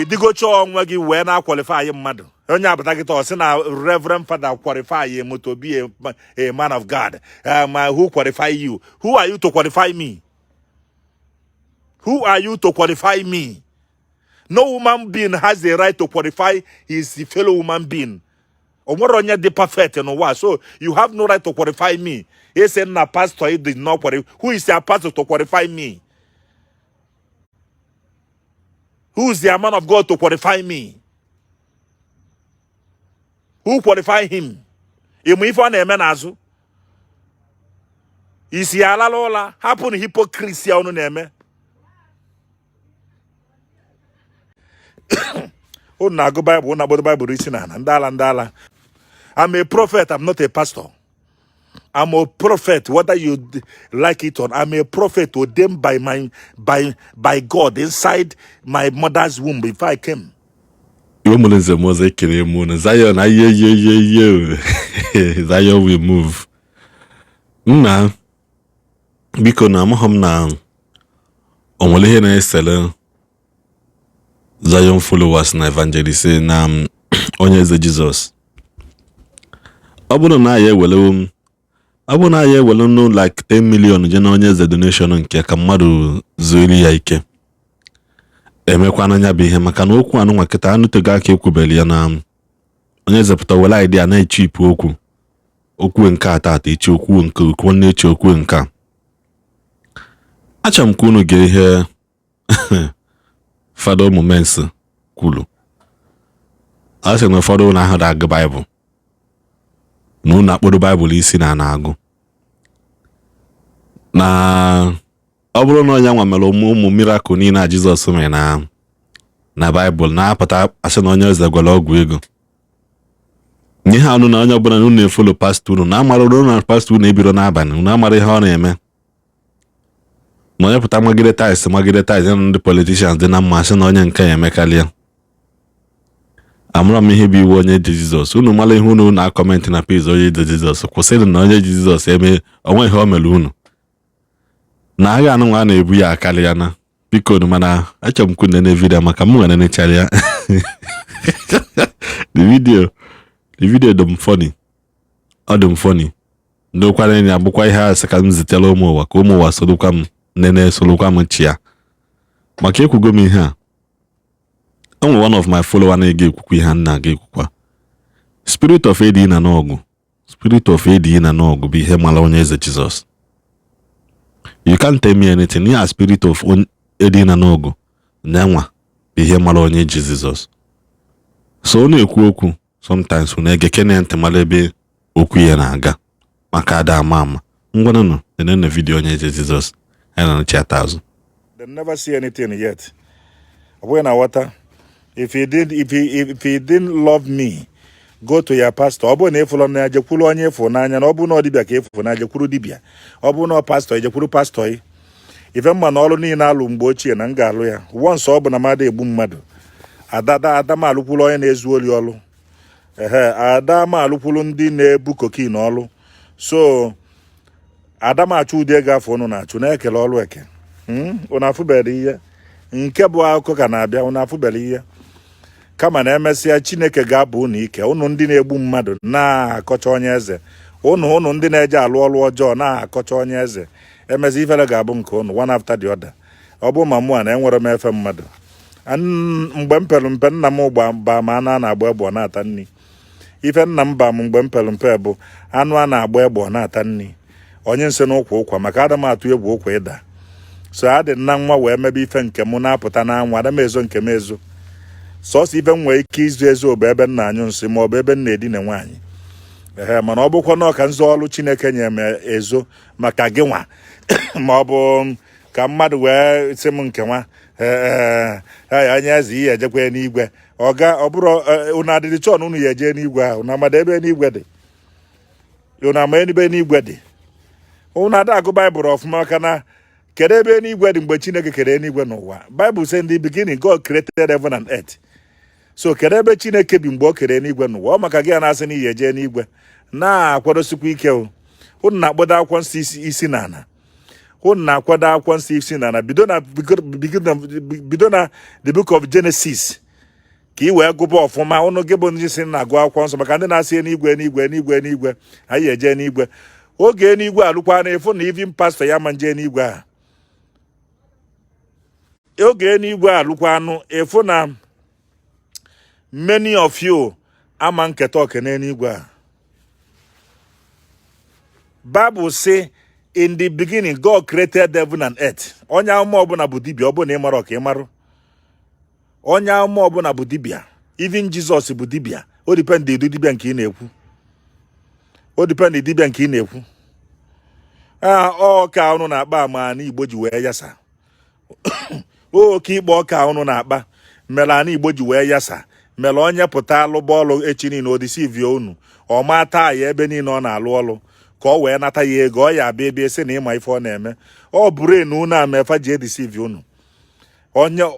Ịdịgocha onwe gị wee na-aqualify mmadụ. Onye apụta kịta, ọ sị na Reverend Father qualify him to be a man of God. Who qualify you? Who are you to qualify me? Who are you to qualify me? No human being has the right to qualify his fellow human being. O nwere onye dị perfect n'ụwa, so you have no right to qualify me. Ese na pastor he did not qualify. Who is your pastor to qualify me? Who is the man of God to qualify me? Who qualify him? Ịmụ ife ọ na-eme n'azụ isi ya alala ụla. Hapụ na hypocrisy a unu na-eme. Unu na-agụ Baịbụl, unu na-agbado Baịbụl isi n'ala. Ndị ala, ndị ala. I'm a prophet, I'm not a pastor. I'm a prophet, whether you like it or not. I'm a prophet ordained by God inside my mother's womb before I came. Iwe mụrụ nze m ọzọ, ekele m unu. Zion ayeyeyeyo, Zion we move. Nna, biko, na amaghị m na o nwere ihe na-esele Zion followers na evangelist na onye eze Jizọs. Ọ bụrụ na anyị ewere m, ọ bụrụ na anyị ewere nụ like 10 million je na onye eze donation nke ka mmadụ zuelu ya ike, emekwana ya bụ ihe, maka na okwu anụnwa kịta anụtego aka ekwubere ya na onye eze pụta were idea na-echipụ okwu okwu nke a tata, echi okwu nke okwu na-echi okwu nke a. Achọrọ m ka unu gee ihe Fada Ụmụmensi kwuru. A sị na ụfọdụ unu ahụ agụ Baịbụl, na unu akpọrọ Baịbụl isi na na-agụ, na ọ bụrụ na onye nwa mere ụmụ ụmụ miracle niile a Jizọs mere na Baịbụl, na-apụta asị na onye eze gwara ọgwụ ego nye ha anụ, na onye ọbụla na unu na-efollow pastọ unu, na amara unu na pastọ unu ebiro n'abalị, unu amara ihe ọ na-eme, na onye pụta magide tais magide tais ya na ndị politicians dị na mma, sị na onye nke ya emekarịa. Amara m ihe bụ iwu onye ji Jizọs. Unu mara ihe unu na-acomment na page onye ji Jizọs. Kwụsịrị na onye ji Jizọs eme onwe ihe o mere unu na agha anụnwa a na-ebu ya akarịa na biko nu. Mana achọrọ m ka unu nene video, maka m nwere nenechara ya the video dị m funny, ọ dị m funny. Ndị ụkwara enyi abụkwa ihe a sị ka m zitere ụmụ ụwa, ka ụmụ ụwa sorokwa m nene, sorokwa m chi ya, maka ekwugo m ihe a. O nwere one of my follower na-ege ekwukwa ihe a m na-aga ekwukwa. Spirit of AD na n'ọgụ, spirit of AD na n'ọgụ bụ ihe mara onye eze Jizọs. You can't tell me anything. Ya spirit of AD na n'ọgụ nyanwa bụ ihe mara onye ji Jizọs. So ọ na-ekwu okwu sometimes, unu ege kene ntị, mara ebe okwu ya na-aga, maka ada ama ama. Ngwanụnụ, nenene video onye eze Jizọs anyị na ata azụ. They never see anything yet. Ọ bụghị na ghọta. If he didn't love me, go to your pastor. Ọ bụrụ na ịfụlọ n'anya, jekwuru onye ịfụ n'anya. Na ọ bụrụ na ọ dibịa ka ịfụ n'anya, jekwuru dibịa. Ọ bụrụ na ọ pastọ, ejekwuru pastọ. Ị ife mma na ọrụ niile alụ mgbe ochie na m ga-alụ ya once. Ọ bụ na mmadụ egbu mmadụ, adada ada m alụkwuru onye na-ezu ori ọlụ. Ehe, ada m alụkwuru ndị na-ebu cocaine ọlụ. So ada m achụ ụdị ego afọ unu na-achụ na-ekele ọlụ eke. Unu afụbere ihe nke bụ akụkọ ka na-abịa. Unu afụbere ihe kama na emesịa Chineke ga-abụ unu ike. Unu ndị na-egbu mmadụ na-akọcha onye eze, unu ndị na-eje alụ ọlụ ọjọọ na-akọcha onye eze, emezi ifere ga-abụ nke unu one after the other. Ọ bụ ma mụ a na enwere m efe mmadụ. Mgbe m pere mpe, nna m gba ba ma anụ a na-agba egbe ọ na-ata nri. Ife nna m ba m mgbe m pere mpe bụ anụ a na-agba egbe ọ na-ata nri, onye nsị n'ụkwa ụkwa, maka ada m atụ egwu ụkwa ịda. So adị na nwa wee mebe ife nke mụ na-apụta n'anwụ. Ada m ezo nke m ezo. Sọsọ ife m nwere ike izu ezo bụ ebe m na-anyụ nsị ma ọ bụ ebe m na-edina nwaanyị. Ehe, mana ọ bụkwa na ọka nzọ ọlụ Chineke nye m ezo maka gị nwa, ma ọ bụ ka mmadụ wee sị m nke nwa ee ee onye eze ihe ejekwa n'igwe ọga. Ọ bụrụ unu adịdị chọọ na unu ya eje n'igwe ahụ, unu amada ebe n'igwe dị? Unu ama ebe n'igwe dị? Unu ada agụ Baịbụl ọfụma, maka na kedu ebe eluigwe dị mgbe Chineke kere eluigwe n'ụwa? Bible say in the beginning God created heaven and earth. So kedu ebe Chineke bi mgbe o kere eluigwe n'ụwa? Ọ maka gị a na-asị na iyi eje n'igwe na-akwadosikwa ike o. Unu na-akpọdo akwụkwọ nsọ isi n'ala. Unu na-akwado akwụkwọ nsọ isi n'ala. Bido na bido na the book of Genesis. Ka ị wee gụba ọfụma ụnụ gị bụ ndị si na-agụ akwụkwọ nsọ, maka ndị na-asị n'igwe, n'igwe, n'igwe, n'igwe, anyị eje n'igwe. Oge n'igwe alụkwa na ịfụ na even pastor ya ma nje n'igwe a. Oge n'igwe alụkwanụ, ịfụ na many of you ama nketa oke n'eluigwe a. Bible say in the beginning God created heaven and earth. Onye amụma ọbụla bụ dibịa. Ọ bụrụ na ị mara, ka ị marụ, onye amụma ọbụla bụ dibịa. Even Jizọs bụ dibịa. O depend ụdị dibịa nke ị na-ekwu. O depend dibịa nke ị na-ekwu. A ọka ụnụ na-akpa ama na Igbo ji wee yasa. Oke ikpe ọka ụnụ na-akpa mere ana Igbo ji wee yasa, mere onye pụta alụba ọlụ echi niile, o deceive unu, ọ ma taa ya ebe niile ọ na-alụ ọlụ ka ọ wee nata ya ego. Ọ ya abịa ebe sị na ịma ife ọ na-eme. Ọ brain unu amefa ji edeceive unu.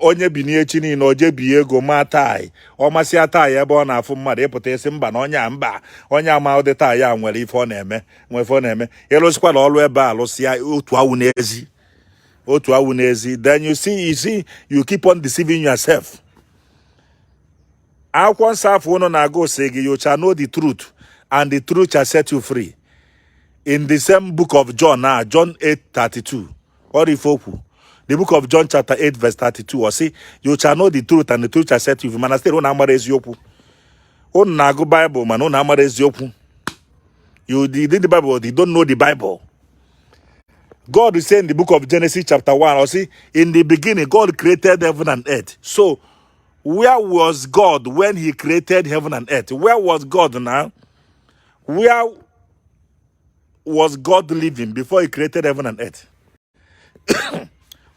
Onye bi n'echi niile, o jee bie ego, ma tie, ọ masịa tie ebe ọ na-afụ mmadụ, ịpụta isi mba na onye a, mba, onye ama ụdị tie a nwere ife ọ na-eme, nwere ife ọ na-eme. Ịlụsịkwala ọlụ ebe a, lụsịa otu awụ n'ezi, otu awụ n'ezi. Then you see, you keep on deceiving yourself. Akwụkwọ nsọ afọ unu na-agụ sị gị, "You shall know the truth and the truth shall set you free." In the same book of John now, John 8:32, ọrụ ife okwu, the book of John chapter 8 verse 32, ọ sị, "You shall know the truth and the truth shall set you free." Mana still unu amara eziokwu. Unu na-agụ Bible mana unu amara eziokwu. You read the Bible but you don't know the Bible. God is saying in the book of Genesis chapter 1, or see, in the beginning, God created heaven and earth. So, where was God when he created heaven and earth? Where was God now? Where was God living before he created heaven and earth?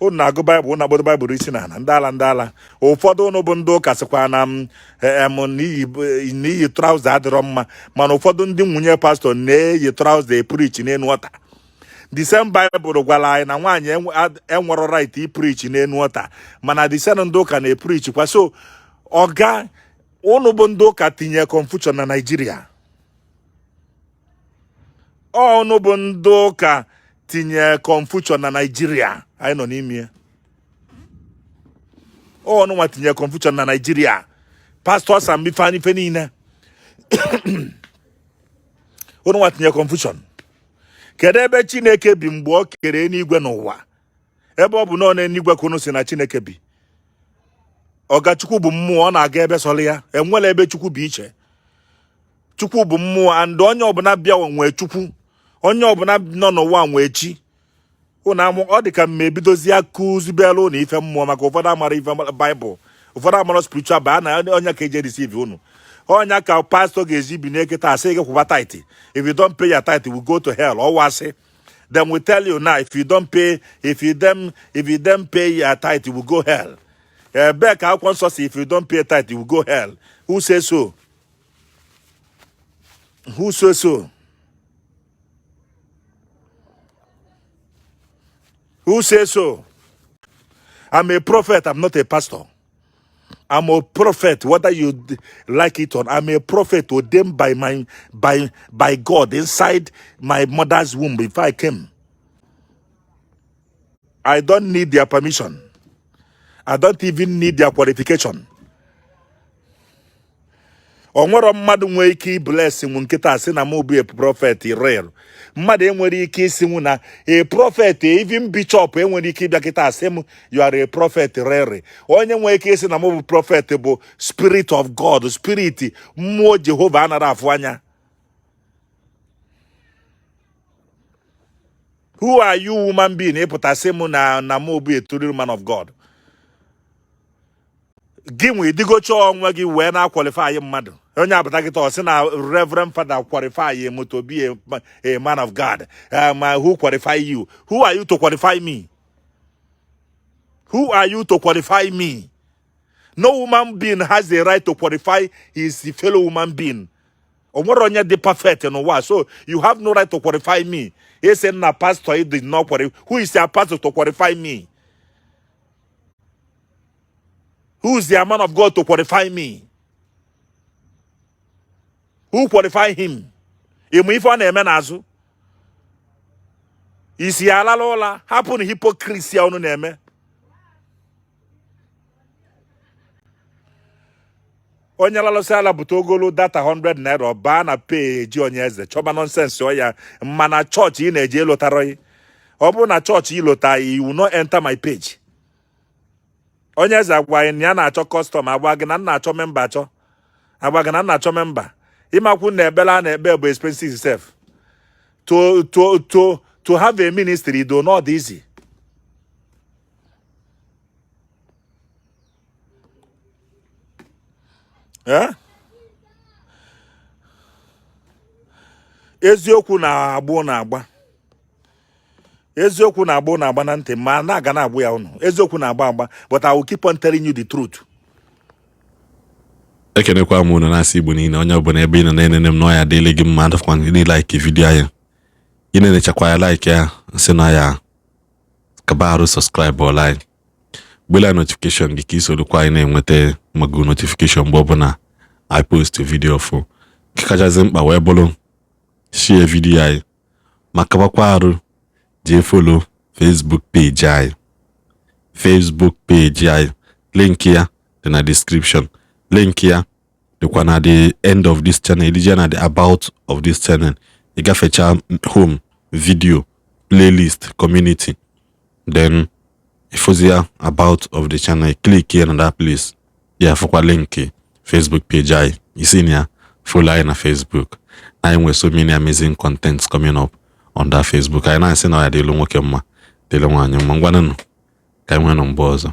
Unu na-agụ Baịbụl, unu na-agbado Baịbụl isi n'ala. Ndị ala, ndị ala. Ụfọdụ unu bụ ndị ụka sịkwa na m em n'iyi trouser adịrọ mma, mana ụfọdụ ndị nwunye pastọ na-eyi trouser epreach n'enu altar. The same Bible gwara anyị na nwaanyị enwero right ipreach n'enu altar, mana the same ndị ụka na-epreach kwa. So ọga, unu bụ ndị ụka tinye confusion na Nigeria. Unu bụ ndị ụka tinye confusion na Nigeria anyị nọ n'ime ya. Unu nwa tinye confusion na Nigeria, pastors and ife ife niile. Unu nwa tinye confusion. Kedu ebe Chineke bi mgbe ọ kere eluigwe n'ụwa, ebe ọ bụ na ọ n'eluigwe ka unu si na Chineke bi? Ọgachukwu bụ mmụọ, ọ na-aga ebe sọrọ ya. Enwere ebe Chukwu bụ iche? Chukwu bụ mmụọ, and onye ọbụla bịa nwee Chukwu. Onye ọbụla nọ n'ụwa nwee chi. Unu amụ ọ dị ka mma ebidozie akụzibelu unu ife mmụọ, maka ụfọdụ amara ife Baịbụl, ụfọdụ amara spiritual baa na onye ka eji receive unu. Onye ka pastọ ga-eji bi n'eketa asị gị kwụba tithe, "If you don't pay your tithe, we go to hell"? Ọwa asị. Then we tell you now, if you don't pay your tithe, we go hell. Ebee ka akwụkwọ nsọ si if you don't pay tithe, you will go hell? Who say so? Who say so? Who say so? I'm a prophet. I'm not a pastor. I'm a prophet, whether you like it or not. I'm a prophet ordained by God inside my mother's womb before I came. I don't need their permission. I don't even need their qualification. O nwere mmadụ nwee ike ibless m nkịta sị na m bụ a prophet real? Mmadụ enwere ike isi mụ na a prophet? Even bishop enwere ike ịbịa kịta sị m, "You are a prophet real"? Onye nwere ike isi na m bụ prophet bụ spirit of God, spirit mmụọ Jehova anara afụ anya. Who are you, human being, ịpụta sị m na m bụ a true man of God? Gị nwe ịdịgocha onwe gị wee na-aqualify mmadụ. Onye apụta kịta, ọ sị na reverend father qualify him to be a man of God. Who qualify you? Who are you to qualify me? Who are you to qualify me? No human being has the right to qualify his fellow human being. O nwere onye dị perfect n'ụwa, so you have no right to qualify me. He said na pastor, he did not qualify. Who is your pastor to qualify me? Who is the man of God to qualify me? Who qualify him? Ịmụ ife ọ na-eme n'azụ isi ya alala ụla. Hapụ na hypocrisy a unu na-eme. Onye lalụsị ala bute ogolu data 100 naira, ọ baa na page Onye Eze chọba nonsense ọ ya mana chọọchị ị na-eje elotara gị. Ọ bụrụ na chọọchị ilota, you will not enter my page. Onye Eze agwa anyị na ya na-achọ customer, agwa gị na m na-achọ member, achọ agwa gị na m na-achọ member. Ịmakwu na ekpere a na-ekpe bụ expensive sef. To have a ministry do not easy. Eh? Eziokwu na-agbụ na-agba, eziokwu na-agbụ na-agba na ntị, ma na-aga na-agbụ ya ụnụ. Eziokwu na-agba agba, but I will keep on telling you the truth. Ekenekwa m unu na-asị Igbo niile, onye ọbụla ebe ị nọ na-enene m na ọ ya dịrị gị mma. Adọkwa gị like video anyị, ị na-enechakwa ya, like ya, nsị na ya kaba arụ, subscribe ọla anyị, gbela notification gị ka ị sorokwa anyị na-enweta mago notification mgbe ọbụla I post video fụ. Nke kachasị mkpa wee bụrụ share video anyị, ma kabakwa arụ jee follow Facebook page anyị. Facebook page anyị, link ya dị na description, link ya dịkwa na the end of this channel. Ije na the about of this channel, ị gafecha home, video, playlist, community, then ịfụzi about of the channel, click here na that place, ya fụkwa link Facebook page anyị. Isi na ya follow anyị na Facebook. Na anyị nwere so many amazing contents coming up on that Facebook. Anyị na-asị na ọ ya dịlụ nwoke mma, dịlụ nwaanyị mma. Ngwanụnụ, ka anyị nwee nụ mgbe ọzọ.